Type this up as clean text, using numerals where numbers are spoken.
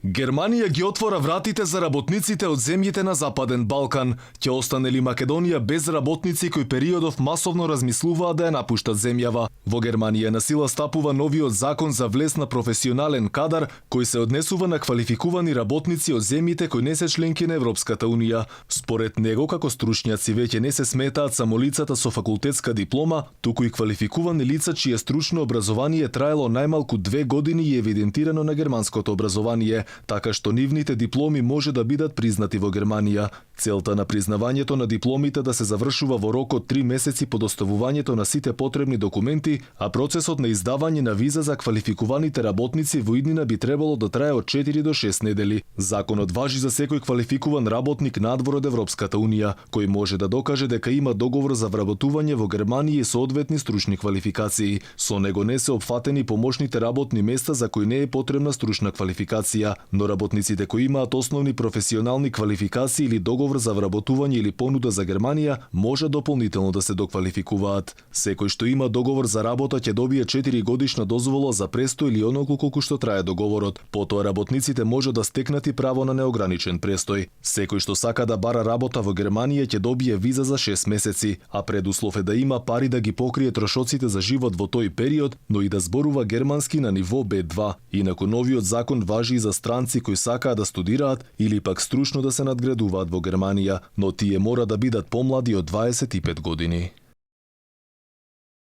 Германија ги отвора вратите за работниците од земјите на Западен Балкан. Ќе остане ли Македонија без работници кои периодов масовно размислуваат да ја напуштат земјава? Во Германија на сила стапува новиот закон за влез на професионален кадар кој се однесува на квалификувани работници од земјите кои не се членки на Европската унија. Според него, како стручњаци веќе не се сметаат само лицата со факултетска диплома, туку и квалификувани лица чие стручно образование траело најмалку 2 години и евидентирано на германското образование, така што нивните дипломи може да бидат признати во Германија. Целта на признавањето на дипломите да се завршува во рок од 3 месеци по доставувањето на сите потребни документи, а процесот на издавање на виза за квалификуваните работници во иднина би требало да трае од 4 до 6 недели. Законот важи за секој квалификуван работник надвор од Европската унија, кој може да докаже дека има договор за вработување во Германија и соодветни стручни квалификации. Со него не се опфатени помошните работни места за кои не е потребна стручна квалификација, но работниците кои имаат основни професионални квалификации или договор за вработување или понуда за Германија може дополнително да се доквалификуваат. Секој што има договор за работа ќе добие 4 годишна дозвола за престој или онолку колку што трае договорот. Потоа работниците може да стекнат и право на неограничен престој. Секој што сака да бара работа во Германија ќе добие виза за 6 месеци, а предуслов е да има пари да ги покрие трошоците за живот во тој период, но и да зборува германски на ниво B2. Инаку новиот закон важи и за странци кои сакаат да студираат или пак стручно да се надградуваат во Германија, но тие мора да бидат помлади од 25 години.